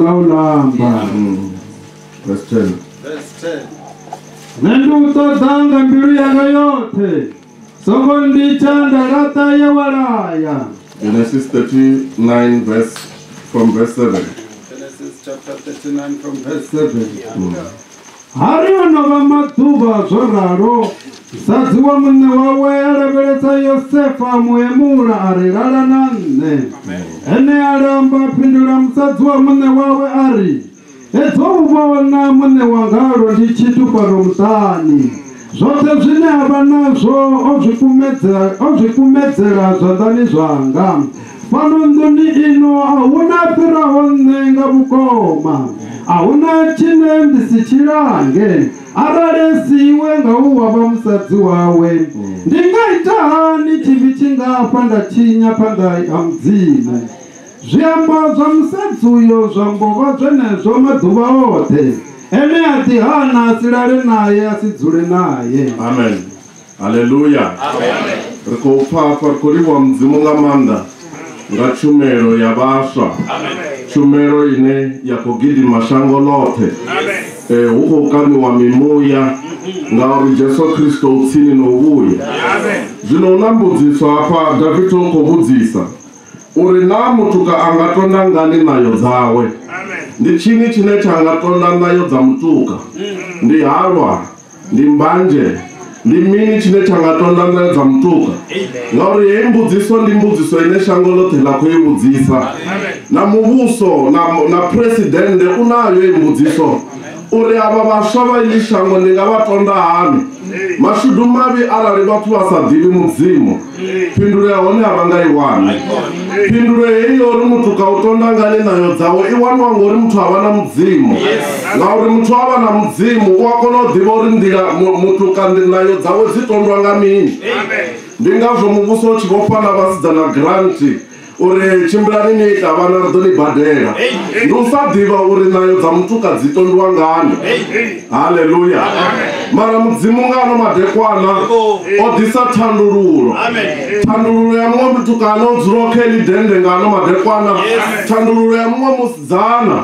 ḽau ḽa amba. Verse 10. Verse 10. Nṋe ndi u ṱoḓa nga mbilu yanga yoṱhe, songo nditsha nda laṱa ye wa laya. Genesis 39 verse from verse 7. Genesis chapter 39 from verse 7. Hari o no vha maḓuvha zwo ralo, musadzi wa muṋe wawe a lavhelesa Yosefa a mu emula a ri, lala na nṋe. Ene a lamba a fhindula musadzi wa muṋe wawe a ri, hedzo u vhona muṋe wanga lwo ndi tshithu fhano muṱani, zwoṱhe zwine a vha nazwo o zwi kumedzela zwanḓani zwanga. Fhano nḓuni ino a huna a fhiraho nṋe nga vhukoma, a huna tshine ndi si tshi lange, arali si iwe nga u wa vha musadzi wawe. Ndi nga ita hani tshivhi tshingafha nda tshinya phanḓa ha Mudzimu? Zwiambo zwa musadzi uyo zwa mbo vha zwenezwo maḓuvha oṱhe, ene a ḓi hana a si lale naye, a si dzule naye. Amen. Hallelujah. Amen. Ri khou pfa hafha, ri khou livhuwa Mudzimu nga maanḓa nga tshumelo ya vhaswa. Tshumelo ine ya khou gidima shango ḽoṱhe. Hu khou kaniwa mimuya ngauri Jesu Kristo u tsini no vhuya. Zwino hu na mbudziso hafha, David u khou vhudzisa uri na mutuka a nga tonda ngani ṋayo dzawe? Ndi tshini tshine tsha nga tonda ṋayo dza mutuka? Ndi halwa? Ndi mbanje? Ndi mini tshine tsha nga tonda ṋayo dza mutuka? Ngauri heyi mbudziso ndi mbudziso ine shango ḽoṱhe ḽa khou i vhudzisa. Na muvhuso na presidennde u nayo heyi mbudziso uri avha vhaswa vha iḽi shango ndi nga vha tonda hani? Mashudu mavhi arali vhathu vha sa ḓivhi Mudzimu, phindulo ya hone a vha nga i wani. Phindulo heyi ya uri muthu ka u tonda ngani ṋayo dzawe i waniwa ngori muthu a vha na Mudzimu. Ngauri muthu a vha na Mudzimu u a kona u ḓivha uri nḓila muthu ka ṋayo dzawe dzi tondwa nga mini. Ndi ngazwo muvhuso u tshi vho fha na vhasidzana grant uri tshimbilani ni ita vhana ri ḓo ni badela. Ndi u sa ḓivha uri ṋayo dza mutuka dzi tondiwa ngani. Haleluya. Mara Mudzimu nga ano madekwana o ḓisa thandululo. Thandululo ya muṅwe mutukana o dzulaho kha heḽi dende nga ano madekwana. Thandululo ya muṅwe musidzana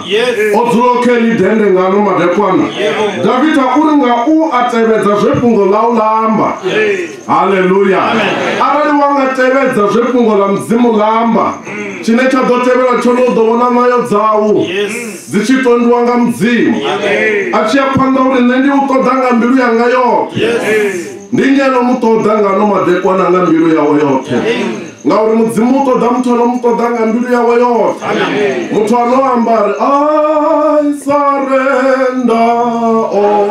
o dzulaho kha heḽi dende nga ano madekwana. Davida uri nga u a tevhedza zwe fhungo ḽau ḽa amba. Haleluya. Arali wa nga tevhedza zwe fhungo ḽa Mudzimu ḽa amba, tshine tsha ḓo tevhela tshone u ḓo vhona ṋayo dzau dzi tshi tondiwa nga Mudzimu. A tshi ya phanḓa uri nṋe ndi u ṱoḓa nga mbilu yanga yoṱhe. Ndi ngeno mu ṱoḓa nga ano madekwana nga mbilu yawe yoṱhe. Ngauri Mudzimu u ṱoḓa muthu ano mu ṱoḓa nga mbilu yawe yoṱhe. Muthu ano amba ri I surrender all.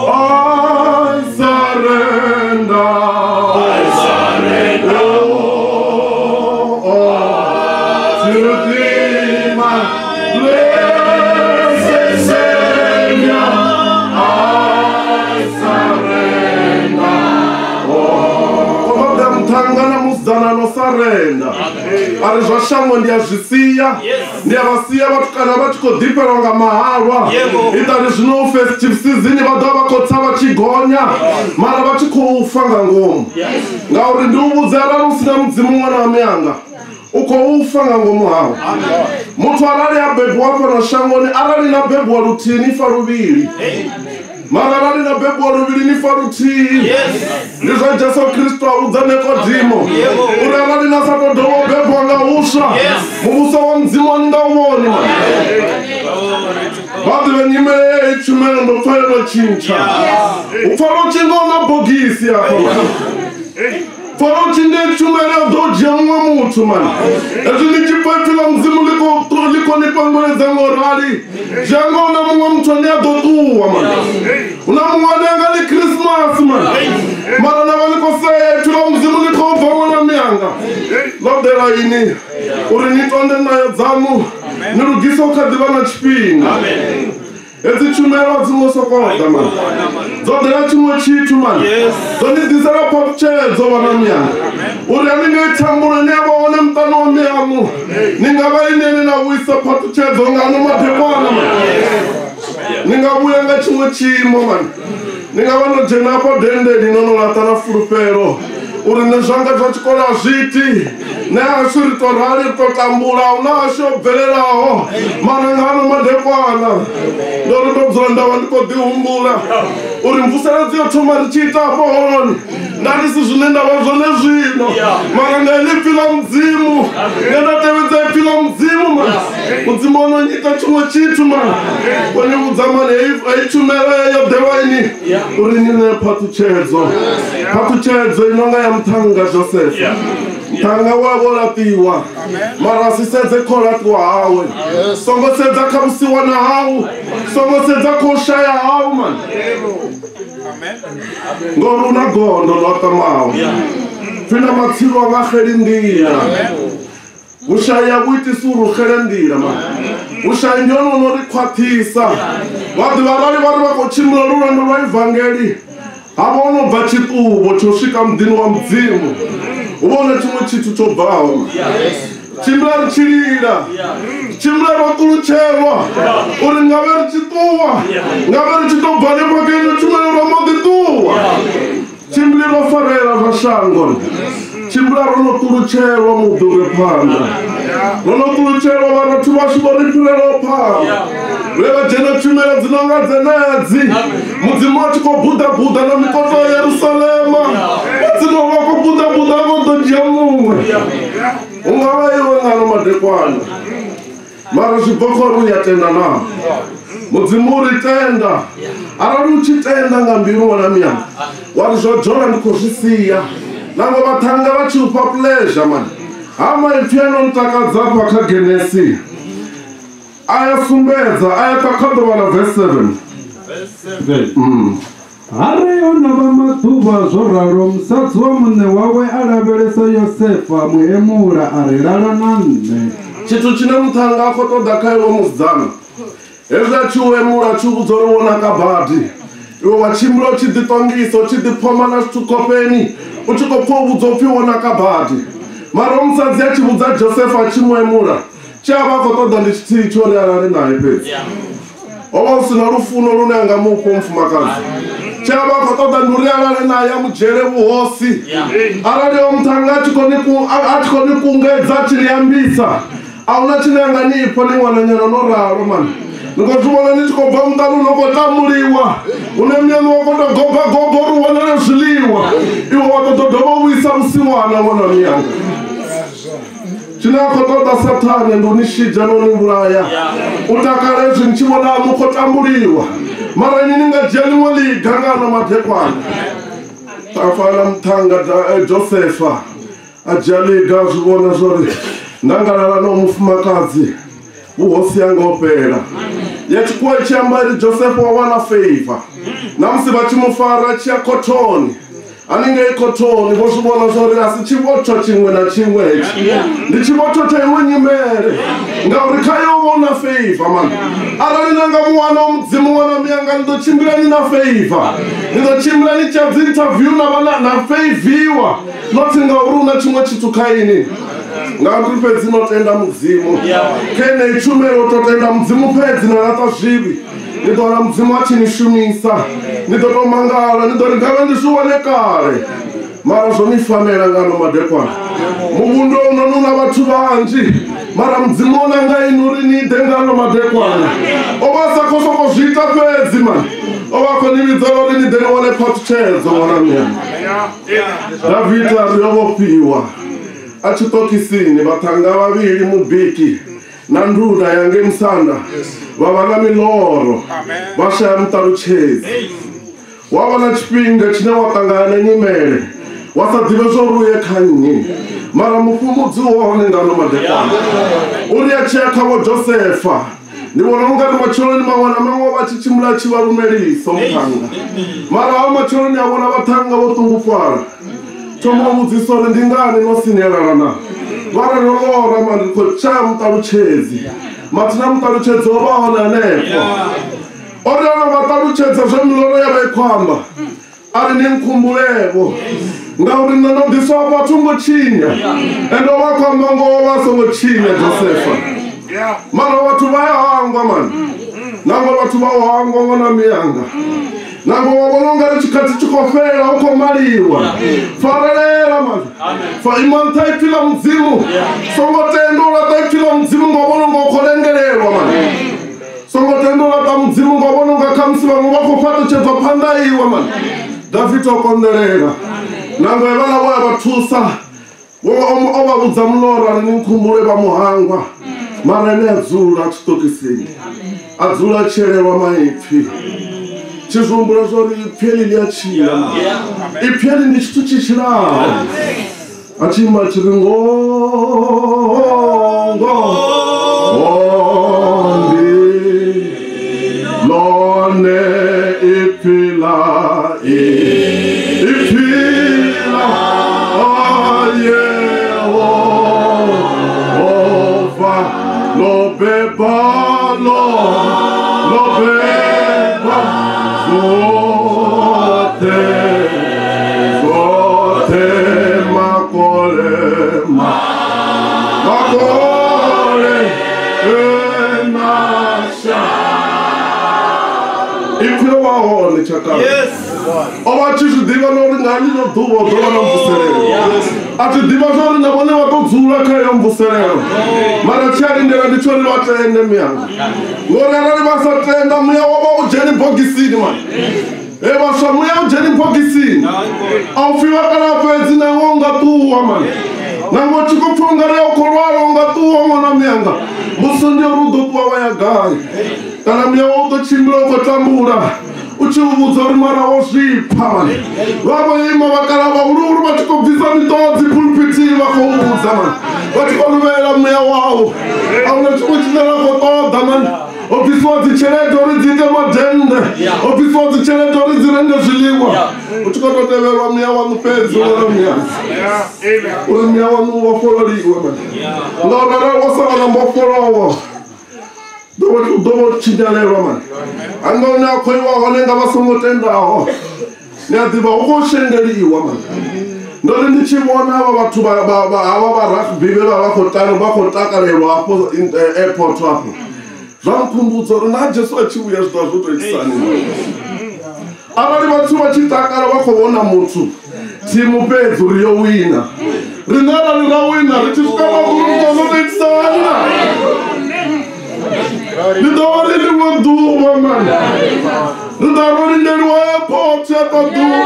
I surrender. I surrender all to thee, my blessed Savior. I surrender all. Koma muthangana musidzana no surrender. Ari zwa shango ndi a zwi sia. Ndi a vha sia vhatukana vha tshi khou ḓifhelwa nga mahalwa. Itani zwino festive season vha ḓo vha khou tsa vha tshi gonya, mara vha tshi khou fa nga ngomu. Ngauri ndi u vhudza arali u sina Mudzimu ṅwana wa mianga, u khou fa nga ngomu hawe. Muthu arali a bebiwa fhano shangoni, arali na bebiwa luthihi ni fa luvhili. Mara arali na bebiwa luvhili ni fa luthihi. Ndi zwa Jesu Kristo a vhudza Nikodimo uri arali na sa tou dovha u bebiwa nga huswa, muvhuso wa Mudzimu a ni nga u vhoni. Vha ḓivhe nyimele heyi tshumelo ndo pfa yo no tshintsha. U pfa lwo tshi nga u na bogisi hafha. Pfa lwo tshi ndi tshumelo ya ḓo dzhia muṅwe muthu mani. Hezwi ndi tshi pfa ipfi ḽa Mudzimu ḽi khou ni panguledza ngo rali, zwi anga hu na muṅwe muthu ane a ḓo ṱuwa mani. Hu na muṅwe ane anga ḽi Christmas mani. Mara na vha ḽi khou sea ipfi ḽa Mudzimu ḽi khou bva ṅwana mianga. Ḽo ḓela ini uri ni tonde ṋayo dzaṋu, ni lugise u kha ḓivha na tshifhinga. Hedzi tshumelo a dzi ngo sokou ḓa mani, dzo ḓela tshiṅwe tshithu mani, dzo ni ḓisela phaṱhutshedzo vhana mianga, uri haningei thambulo ine ya vha hone muṱani wa miaṋu ni nga vha ini ane na vhuisa phaṱhutshedzo nga ano madekwana mani. Ni nga vhuya nga tshiṅwe tshiimo mani, ni nga vha no dzhena hafha dendeni no no laṱa na fulufhelo. Uri nṋe zwanga zwa tshikolo a zwi iti, nṋe ashu ri to rali ri to tambula, hu na ashu o bvelelaho mara nga ano madekwana ndo ri ndo dzula nda vha ndi khou ḓi humbula uri mvuseledzo yo thoma ri tshi ita hafho holoni nda ndi si zwine nda vha zwone zwino, mara nga heḽi ipfi ḽa Mudzimu nge nda tevhedza ipfi ḽa Mudzimu mani, Mudzimu ono nyita tshiṅwe tshithu mani, o ni vhudza mani heyi tshumelo yo ḓelwa ini uri ni ṋee phaṱhutshedzo, phaṱhutshedzo i nonga ya muṱhannga Josefa. Muṱhannga we a vho laṱiwa mara a si sedze kha u laṱiwa hawe, songo sedza kha vhusiwana hau, songo sedza kha u shaya hau mani, ngori u na gondo ḽo tamaho pfi na matsilu a nga xeli nḓila. Vhushai a vhu itisi uri u xele nḓila mani, vhushai ndi hone no ri khwaṱhisa. Vha ḓivha arali vha ri vha khou tshimbila lwendo lwa ivangeli ha vha ho no bva tshiṱuvho tsho swika muḓini wa Mudzimu, hu vha hu na tshiṅwe tshithu tsho bvaho. Tshimbila ri tshi lila, tshimbila ro ṱulutshelwa uri ngavhe ri tshi ṱuwa, ngavhe ri tshi tou bva hanefha kha ino tshumelo ro mbo ḓi ṱuwa. Tshimbila ro farela zwa shango, tshimbila ro no ṱulutshelwa muḓi u re phanḓa, ro no ṱulutshelwa vharathu vhashu vho ri fhirelaho phanḓa, vhe vha dzhena tshumelo dzi nonga dzenedzi, Mudzimu a tshi khou buḓabuḓa na mikoto ya Yerusalema, Mudzimu vha khou buḓabuḓa vho ḓo dzhia muṅwe. Hu nga vha iwe ngano madekwana, mara zwi bva kha uri u ya tenda na Mudzimu uri tenda. Arali u tshi tenda nga mbilu ṅwana miyanga, wa ri zwo dzhola ndi khou zwi sia, nangwe vhaṱhannga vha tshi u fha pleasure mani. Ha maipfi ano ntakadza hafha kha Genesi a ya sumbedza, a ya kha ḓuvha ḽa verse 7. Ha ri o no vha maḓuvha zwo ralo, musadzi wa muṋe wawe a lavhelesa Yosefa a mu emula a ri, lala na nṋe. Tshithu tshine muṱhannga a khou ṱoḓa kha iwe musidzana, hezwi a tshi u emula a tshi u vhudza uri wo naka badi, iwe wa tshimbila u tshi ḓiṱongisa, u tshi ḓiphoma na zwithu khofheni, u tshi khou pfha u vhudzwa upfhi wo naka badi. Mara musadzi a tshi vhudza Josefa a tshi mu emula, tshi a vha a khou ṱoḓa ndi tshithihi tsho uri a lale nae fhedzi. Ho vha hu si na lufuno lune a nga mufha mufumakadzi, tshi a vha a khou ṱoḓa ndi uri a lale nae a mu dzhiele vhuhosi. Arali o muṱhannga a tshi khou ni kungedza, a tshi ni ambisa, a huna tshine a nga ni fha ni ṅwananyana no ralo mani. Ni khou zwi vhona ni tshi khou bva muṱani no khou tambuliwa, hune muṋe wa khou tou goba goba uri u wanele zwiḽiwa, iwe wa ṱoḓa dovha u vhuisa vhusiwana ṅwana miyanga. Tshine a khou ṱoḓa Sathane ndi u ni shidzha no ni vhulaya, u takala hezwi ni tshi vhona mu khou tambuliwa, mara ini ni nga dzhia ḽiṅwe ḽiga nga ano madekwana. A fana muṱhannga Josefa a dzhia ḽiga a zwi vhona zwori nda nga lala na mufumakadzi vhuhosi yanga ho fhela. Ya tshikhuwa tshi amba uri Josefa wa wana favor, na musi vha tshi mu fara tshi ya khothoni, haningei khothoni vho zwi vhona zwori a si tshivhotshwa tshiṅwe na tshiṅwe hetshi, ndi tshivhotshwa tsha iṅwe nyimele, ngauri kha yo vhona favor mani. Arali na nga muwana wa Mudzimu ṅwana miyanga, ni ḓo tshimbila ni na favor, ni ḓo tshimbila ni tshia dzi interview na vha na faviwa, not ngauri hu na tshiṅwe tshithu kha ini, ngauri fhedzi no tenda Mudzimu. Kha yeneyi tshumelo to tenda Mudzimu fhedzi na laṱa zwivhi, ni ḓo wana Mudzimu a tshi ni shumisa, ni ḓo tou mangala, ni ḓo ri ngavhe ndi zwi wane kale, mara zwo ni fanela nga ano madekwana. Muvhundu uno nu na vhathu vhanzhi, mara Mudzimu o nanga ini uri ni ḓe nga ano madekwana. O vha a sa khou sokou zwi ita fhedzi mani, o vha a khou ni vhidza uri ni ḓe ni wane phaṱhutshedzo ṅwana miyanga. Davida ri yo vhofhiwa a tshi ṱokisini, vhaṱhannga vhavhili mubiki na nduna ya ngei musanda vha vha na miloro, vha shaya muṱalutshedzi. Wa vha na tshifhinga tshine wa ṱangana na nyimele wa sa ḓivhe zwo uri u ye kha nnyi, mara mufhumudzi u hone nga ano madekwana. Uri a tshi ya kha vho Josefa, ndi vhona unga ri matsheloni maṅwe na maṅwe vha tshi tshimbila tshi vha lumelisa muṱhannga, mara hao matsheloni a vhona vhaṱhannga vho ṱungufhala, thoma u vhudzisa uri ndi ngani no sinyalala na, vha ri ro lora mani ri khou tshaya muṱalutshedzi. Mathina muṱalutshedzi o vha hone hanefho, o ri ano vha ṱalutshedza zwe miloro ya vha i khou amba, a ri ni nkhumbulevho ngauri nṋe ndo ḓiswa hafha a tho ngo tshinya, ende o vha khou amba ngoho vha a songo tshinya Josefa. Mara vhathu vha ya hangwa mani, nangwe vhathu vha u hangwa ṅwana miyanga. Nangwe wa vhona ungari tshikhathi tshi khou fhela u khou maliwa. Farelela man. Fa ima nṱha ipfi ḽa Mudzimu. Songo tenda u laṱa ipfi ḽa Mudzimu nga vhona unga u khou lengelelwa man. Songo tenda u laṱa Mudzimu nga vhona unga khamusi vhaṅwe vha khou fhaṱutshedzwa phanḓa iwe man. Davida o konḓelela. Nangwe vhaḽa vho ya vha thusa. O vha vhudza muloro ari ni nkhumbule vha muhangwa. Mara ene a dzula tshiṱokisini. A dzula a tshielelwa maipfi. Tshi zwi humbula zwa uri ipfi heḽi ḽi a tshila. Ipfi heḽi ndi tshithu tshi tshilaho. A tshi imba tshi ri ngoho ngoho ndi ḽone ipfi ḽa ipfi ḽa Yehova ḽo beba ḽo beba zwoṱhe zwoṱhe makole makole nasha. Ipfi ḽo vha hone tshakale. O vha tshi zwi ḓivha na uri nga ḽino ḓuvha hu ḓo vha na mvuselelo. A tshi ḓivha zwa uri na vhone vha ḓo dzula kha iyo mvuselelo. Mara tshi a lindela ndi tshone vha tende muyanga. Ngori arali vha sa tenda muya wa vha u dzheni bogisini man. Vhaswa muya u dzheni bogisini. A u pfi vha kala fhedzi na iwe u nga ṱuwa man. Nangwe u tshi khou pfha ungari a u khou lwala u nga ṱuwa ṅwana muyanga. Musi ndi uri u ḓo ṱuwa wa ya gai. Kana muya wa u ḓo tshimbila u khou tambula. U tshi u vhudza uri mara wo zwi pfa man. Vha vho ima vha kala vhahuluhulu vha tshi khou bvisa miṱodzi phuluphithini vha khou vhudza man. Vha tshi khou luvhela muya wau. A huna tshiṅwe tshine ra khou ṱoḓa man. O bvisiwa dzi tshelede uri dzi ite madennde. O bvisiwa dzi tshelede uri dzi renge zwiḽiwa. U tshi khou tou tevhelwa muya waṋu fhedzi uri muya. Uri muya waṋu u vhofhololiwe man. Ngauri arali wa sa vha na mbofholowo u ḓo vha tshinyalelwa man. Anga hune a khou iwa hone nga vha songo tendaho. Ni a ḓivha hu khou shengeliwa man. Ndo ri ndi tshi vhona havha vhathu havha vha rugby vhe vha vha khou takalelwa hafho airport hafho. Zwa nkhumbudza uri na Jesu a tshi vhuya zwi ḓo zwo tou itisani. Arali vhathu vha tshi takala vha khou vhona muthu thimu fhedzi uri yo wina. Riṋe arali ra wina ri tshi swika maguluni zwo tou itisani na. Ri ḓo vha ri ḽiṅwe ḓuvha man. Ri ḓo ro lindeliwa airport ya ṱaḓulu.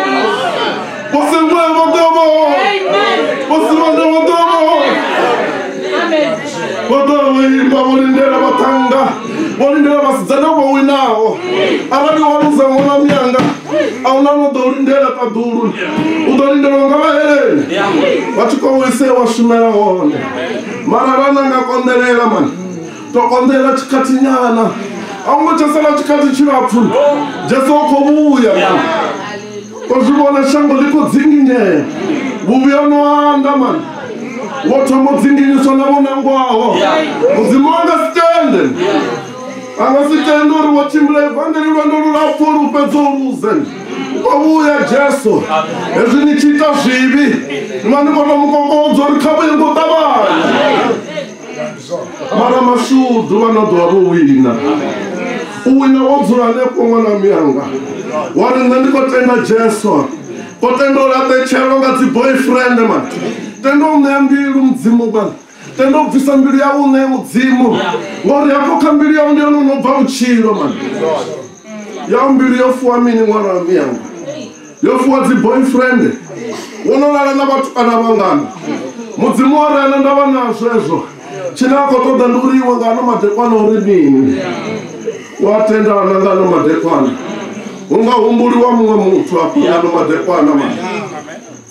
Vho Sengwe vha ḓo vha hone. Vho Sibanda vha ḓo vha hone. Vha ḓo vha imba vho lindela vhaṱhannga. Vho lindela vhasidzana vho winaho. Arali wa luza ṅwana muyanga a huna no ḓo lindela ṱaḓulu. U ḓo lindelwa nga vhaheleni. Vha tshi khou ise wa shumela hone. Mara vhana nga konḓelela man. To konḓelela tshikhathinyana. A hu ngo tsha sala tshikhathi tshilapfhu. Jesu o khou vhuya man. O zwi vhona shango ḽi khou dzinginyea. Vhuvhi ho no anda man. Wo thoma u dzinginyiswa na vho nangwaho. Mudzimu a nga si tende. A nga si tende uri wo tshimbila evangeli lwendo lulapfhu lu fhedze u luze. O vhuya Jesu. Hezwi ni tshi ita zwivhi ni vha ni khou tou mu kokodza uri kha vhuye ngo ṱavhanya. Mara mashudu vha no ḓo vha vho wina. U wina wo dzula hanefho ṅwana muyanga. Wa ri nṋe ndi khou tenda Jesu. Khou tenda u laṱetshelo nga dzi boyfriend man. Tenda u ṋea mbilu Mudzimu man. Tenda u bvisa mbilu yau u ṋee Mudzimu. Ngori hafho kha mbilu yau ndi hone hu no bva vhutshilo man. Yau mbilu yo fuwa mini ṅwana wa muyanga? Yo fuwa dzi boyfriend. Wo no lala na vhatukana vhangana. Mudzimu wa ri ana ndavha nazwo hezwo. Tshine a khou ṱoḓa ndi uri iwe nga ano madekwana uri mini. Wa tendana nga ano madekwana. Hu nga humbuliwa muṅwe muthu afho nga ano madekwana man.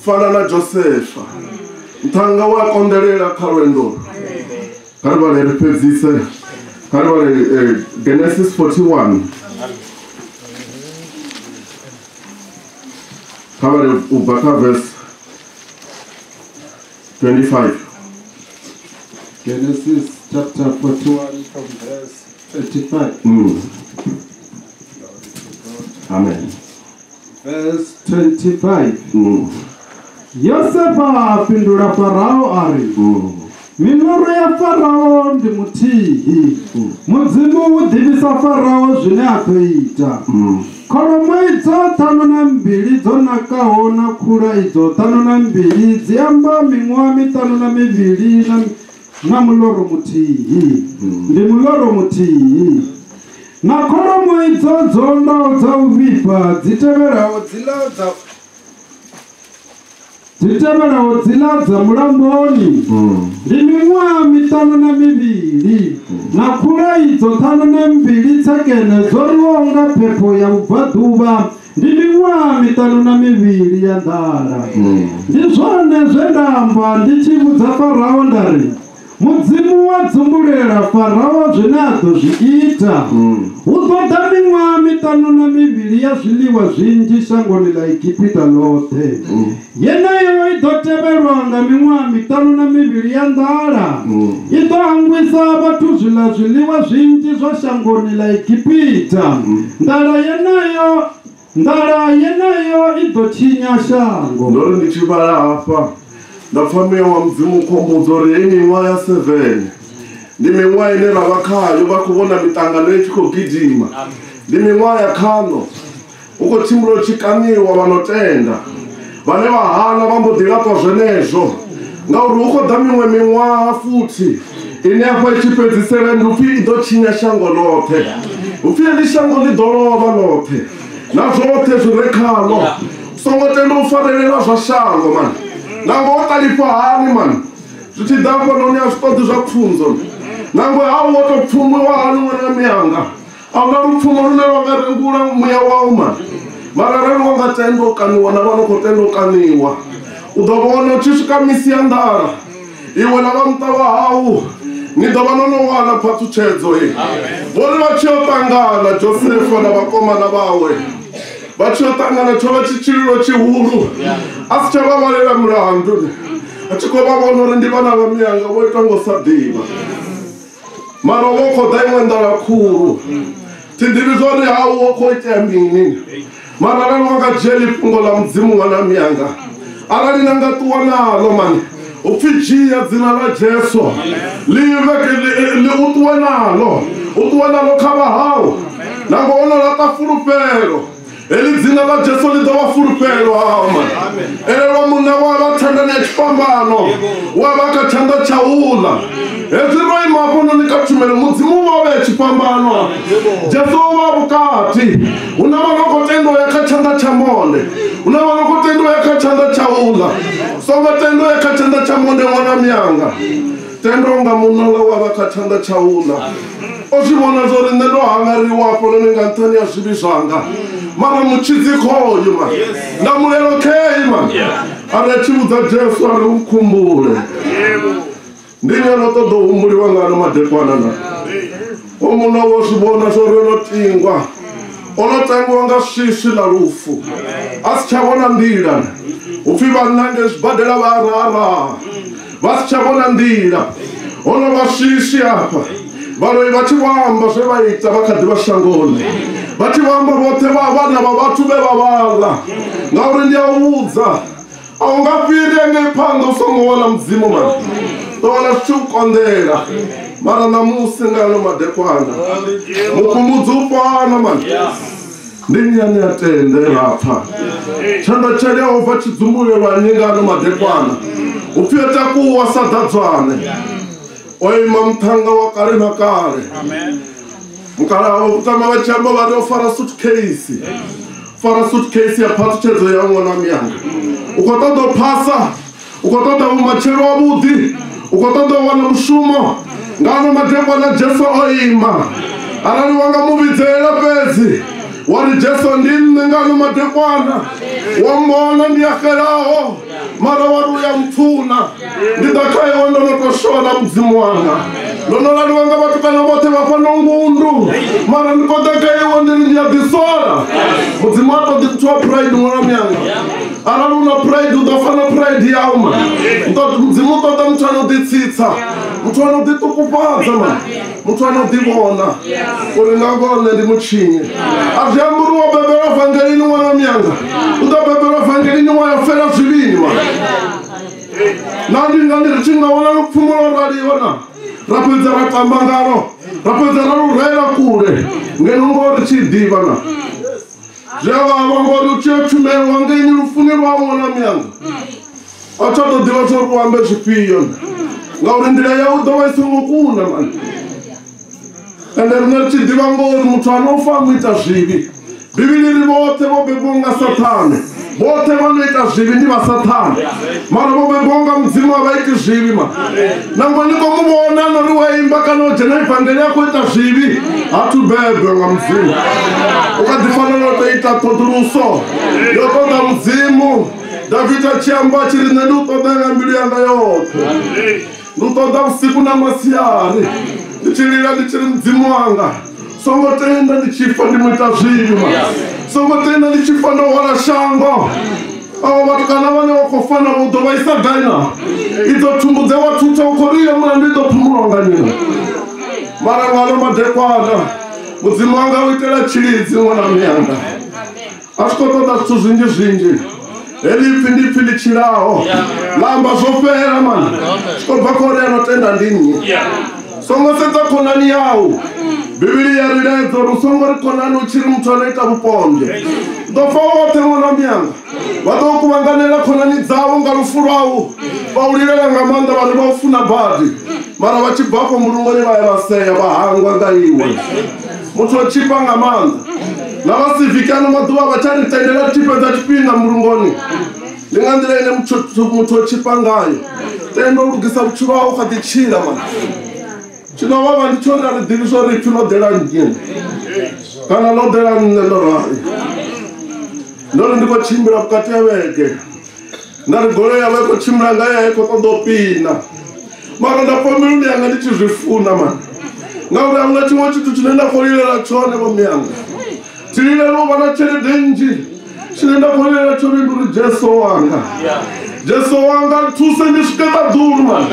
Fana na Josefa. Nṱhanga wa konḓelela kha lwendo. Kha ri vhale ri fhedzise. Kha ri vhale Genesis 41. Kha vhale u bva kha verse 25. Genesis chapter 41 from verse 25. Amen. Verse 25. Yosefa a fhindula Farao a ri, miloro ya Farao ndi muthihi. Mudzimu u ḓivhisa Farao zwine a ḓo ita. Kholomo idzo 52 dzo nakaho na khula idzo 52 dzi amba miṅwaha 52 na muloro muthihi. Ndi muloro muthihi. Na kholomo idzo dzo ndaho dza u vhifha dzi tevhelaho dziḽa dza mulamboni ndi miṅwaha 52 na khula idzo 52 tsekene dzo rwiwaho nga phepho ya vhubvaḓuvha ndi miṅwaha 52 ya nḓala. Ndi zwone zwe nda amba ndi tshi vhudza Farao nda ri, Mudzimu wa dzumbulela Farao zwine a ḓo zwi ita. Hu ḓo ḓa miṅwaha 52 ya zwiḽiwa zwinzhi shangoni ḽa Egipita ḽoṱhe. Yeneyo i ḓo tevhelwa nga miṅwaha 52 ya nḓala. I ḓo hangwisa vhathu zwiḽa zwiḽiwa zwinzhi zwa shangoni ḽa Egipita. Nḓala yeneyo i ḓo tshinya shango. Ndo ri ndi tshi vhala hafha nda pfa muya wa Mudzimu khombudza uri heyi miṅwaha ya 7 ndi miṅwaha ine ra vha khayo, vha khou vhona miṱangano i tshi khou gidima. Ndi miṅwaha ya khaṋo, hu khou tshimbila u tshi kaniwa vha no tenda, vhane vha hana vha mbo ḓi laṱwa zwenezwo, ngauri hu khou ḓa miṅwe miṅwaha futhi ine afha i tshi fhedzisela ndi upfhi i ḓo tshinya shango ḽoṱhe. Upfhi heḽi shango ḽi ḓo lovha ḽoṱhe na zwoṱhe zwi re khaḽo. Songo tenda u farelela zwa shango mani. Nangwe wo ṱalifha hani mani, zwi tshi ḓa hafhanoni a zwi ṱoḓi zwa pfunzo. Nangwe hau wo tou pfumiwa hani ṅwana miyanga, a huna lupfumo lune lwa nga rengula muya wau mani. Mara arali wa nga tenda u kaniwa na vha no khou tenda u kaniwa, u ḓo vhona u tshi swika misi ya nḓala, iwe na vha muṱa wa hau ni ḓo vha no no wana phaṱhutshedzo. Vhone vha tshi yo ṱangana Josefa na vhakomana vhawe, vha tshi yo ṱangana tsho vha tshi tshililo tshihulu, a si tsha vha vhalela mulandu, a tshi khou vha vhona uri ndi vhana vha miyanga vho itwa ngo sa ḓivha. Mara vho khou ḓa iṅwe nḓala khulu, thi ḓivhi zwa uri hau wo khou itea mini. Mara arali wa nga dzhia ḽifhungo ḽa Mudzimu ṅwana miyanga, arali na nga ṱuwa naḽo mani, upfi dzhia dzina ḽa Jesu ḽi u ṱuwe naḽo, u ṱuwe naḽo kha vha hau, nangwe o no laṱa fulufhelo. Heḽi dzina ḽa Jesu ḽi ḓo vha fulufhelo hau mani. Elelwa munna wa vha thandani ya tshifhambano, wa vha kha tshanḓa tsha uḽa. Hezwi ro ima hafhanoni kha tshumelo, Mudzimu wa vhea tshifhambano, Jesu wa vhukati. Hu na vha no khou tenda u ya kha tshanḓa tsha monde, hu na vha no khou tenda u ya kha tshanḓa tsha uḽa. Songo tenda u ya kha tshanḓa tsha monde ṅwana miyanga, tenda unga munna uḽa wa vha kha tshanḓa tsha uḽa. O zwi vhona zwa uri nṋe ndo hangariwa hafhanoni nga nṱhani ha zwivhi zwanga, mara mutshidzi khoyu mani, ndamulelo khei mani. Ari a tshi vhudza Jesu a ri u khumbule. Ndi nnyi ano ṱoḓa u humbuliwa nga ano madekwana na? O munna wo zwi vhona zwa uri o no tingwa, o no tangiwa nga swiswi ḽa lufu, a si tsha vhona nḓila. Upfhi vhanna ngei zwibadela vha raha, vha si tsha vhona nḓila, ho no vha swiswi afha. Vhaloi vha tshi vho amba zwe vha ita vha kha ḓi vha shangoni, vha tshi vho amba vhoṱhe vha vhana vha vhathu vhe vha vhaḽa. Ngauri ndi a u vhudza, a u nga fhiri ngei phanḓa u songo wana Mudzimu mani, ḓo wana zwi tshi u konḓela. Mara ṋamusi nga ano madekwana, mukhumbudzi u fhano mani. Ndi nnyi ane a tende ra pfa tshanḓa tsha Yehova tshi dzumbulelwa nnyi nga ano madekwana? Upfhi o takuwa sa ḓadzwane, o ima muṱhannga wa kale na kale. Mukalaha vho tama vha tshi amba vha ri o fara suitcase, fara suitcase ya phaṱhutshedzo ya ṅwana miyanga. U khou ṱoḓa u phasa, u khou ṱoḓa vhumatshelo havhuḓi, u khou ṱoḓa u wana mushumo. Nga ano madekwana Jesu o ima. Arali wa nga mu vhidzelela fhedzi wa ri Jesu ndi nṋe nga ano madekwana, wa mbona ndi a xelaho, mara wa ri u ya mpfuna, ndi ḓa kha iwe ndo no tou shona Mudzimu wanga. Ndo no laliwa nga vhatukana vhoṱhe vha fhano ngundu, mara ndi khou ḓa kha iwe ndi ri ndi a ḓisola. Mudzimu ha ṱoḓi muthu wa pride ṅwana miyanga. Arali u na pride u ḓo fa na pride yau mani. Mudzimu u ṱoḓa muthu ano ḓi tsitsa, muthu ano ḓiṱukufhadza mani, muthu ano ḓivhona uri nga ngoho nṋe ndi mutshinyi. A zwi amba uri wo bebelwa vangelini ṅwana miyanga, u ḓo bebelwa vangelini wa ya fela zwivhini mani. Na ndi ngani ri tshi nga wana lupfumo lwo raliho na ra fhedza ra tamba ngalo, ra fhedza ra lu reela kule ngeno ngoho ri tshi ḓivha na. Zwi a vhavha ngori u tshi ya tshumelo wangeini lufuni lwau ṅwana miyanga a tsha ḓo ḓivha zwa uri u ambe zwifhio ngauri nḓila yau ḓo vha i songo kuna mani. Ende riṋe ri tshi ḓivha ngori muthu ano fa mu ita zwivhi. Bivhili ri vhoṱhe vho bebwaho nga Sathane, vhoṱhe vha no ita zwivhi ndi vha Sathane, mara vho bebwaho nga Mudzimu a vha iti zwivhi ma. Nangwe ni khou mu vhona no ri wa imba kana o dzhena ivangeli a khou ita zwivhi, ha thu bebwa nga Mudzimu. U kha ḓi fanela u tou ita ṱhoḓuluso yo ṱoḓa Mudzimu. Davida tshi amba tshi ri nṋe ndi u ṱoḓa nga mbilu yanga yoṱhe, ndi u ṱoḓa vhusiku na masiari, ndi tshi lila ndi tshi ri Mudzimu wanga, songo tenda ndi tshi fa ndi muita zwivhi ma, songo tenda ndi tshi fa ndo hwala shango. Avho vhatukana vhane vha khou fana vho ḓo vha isa gai na? I ḓo thumbu dze wa thutha u khou ri mulandu i ḓo phumulwa nga nini? Mara ngalo madekwana Mudzimu wanga u itela tshilidzi ṅwana miyanga. A tshi khou ṱoḓa zwithu zwinzhi zwinzhi. Heḽi ipfi ndi ipfi ḽi tshilaho, ḽa amba zwo fhela mani. Zwi khou bva kha uri a no tenda ndi nnyi. Songo sedza khonani yau. Bivhili ya ri laedza uri u songo ri khonani u tshi ri muthu ano ita vhupombwe. Ḓo fa woṱhe ṅwana miyanga. Vha ḓo kuvhanganela khonani dzau nga lufu lwau, vha u lilela nga maanḓa vha ri vha u funa badi, mara vha tshi bva afho mbulungoni vha ya vha sea vha hangwa nga iwe. Muthu o tshipa nga maanḓa. Na vha siviki ano maḓuvha vha tsha ri tendela ri tshi fhedza tshifhinga mbulungoni. Ndi nga nḓila ine muthu o tshipa ngayo. Tenda u lugisa vhutshilo hau kha ḓi tshila mani. Tshino vhavha ndi tshone a ri ḓivhi zwa uri ipfi ḽo ḓela nnyi kana ḽo ḓela nṋe ndo rali. Ndo ri ndi khou tshimbila vhukati ha vhege, nda ri goloi ya vha i khou tshimbila nga ya i khou ṱoḓa u pina, mara nda pfa mbiluni yanga ndi tshi zwi funa mani, ngauri a huna tshiṅwe tshithu tshine nda khou lilela tshone vho miyanga. Thi lilela u vha na tshelede nnzhi, tshine nda khou lilela tshone ndi uri Jesu wanga, Jesu wanga nthuse ndi swike ṱaḓulu mani.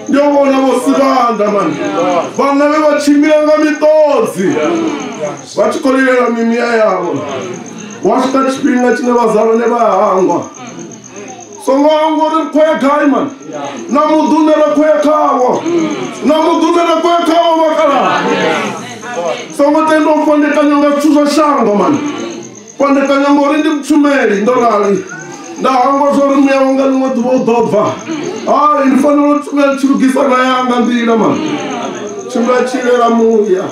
Ndi yo vhona vho Sivhanda mani, vhanna vhe vha tshimbila nga miṱodzi vha tshi khou lilela mimiya yavho. Wa swika tshifhinga tshine vhazalwane vha hangwa. Songo hangwa uri ri khou ya gai mani, na muḓi une ra khou ya khawo, na muḓi une ra khou ya khawo vhakalaha. Songo tenda u fhandekanywa nga zwithu zwa shango mani, fhandekanywa ngori ndi mutshumeli ndo rali. Nda hangwa zwa uri muya wanga ḽiṅwe ḓuvha u ḓo bva. Hai, ndi fanela u tshimbila tshi lugisa na yanga nḓila mani, tshimbila tshi lilela muya.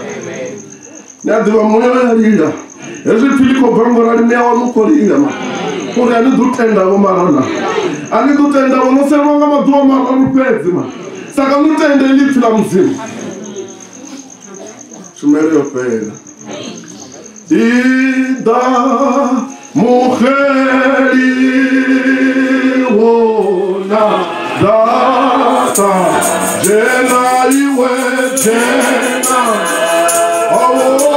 Ni a ḓivha muya ya lila, hezwi pfhi ḽi khou bva ngorali muya waṋu u khou lila mani, uri a ni ḓo tenda vho marana, a ni ḓo tenda vho no selwa nga maḓuvha mararu fhedzi mani, saka no tende ḽi pfhi ḽa Mudzimu. Tshumelo yo fhela. Ida mukheli wona data jena iwe jena aworambiwa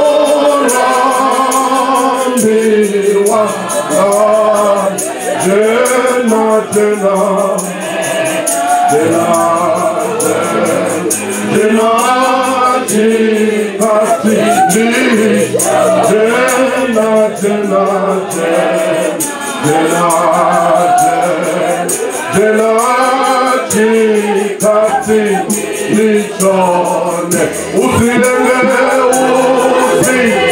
jena jena jena jena jikati jena jena jena jena jikati lichone usilenge usilenge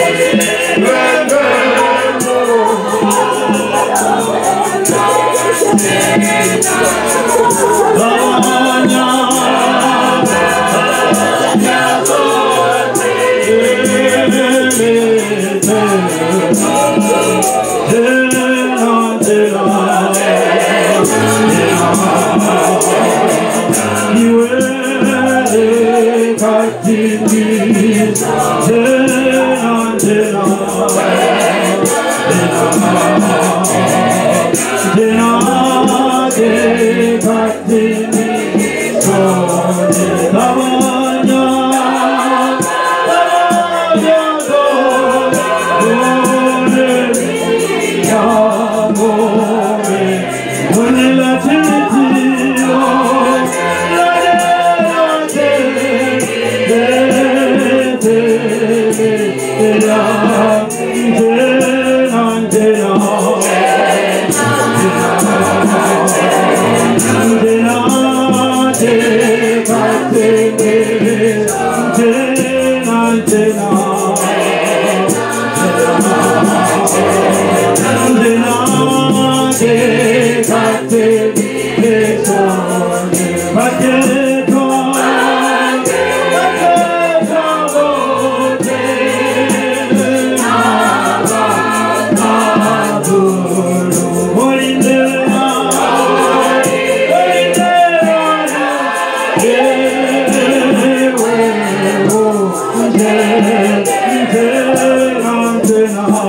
Jena, Jena, Jena. 언제나 언제나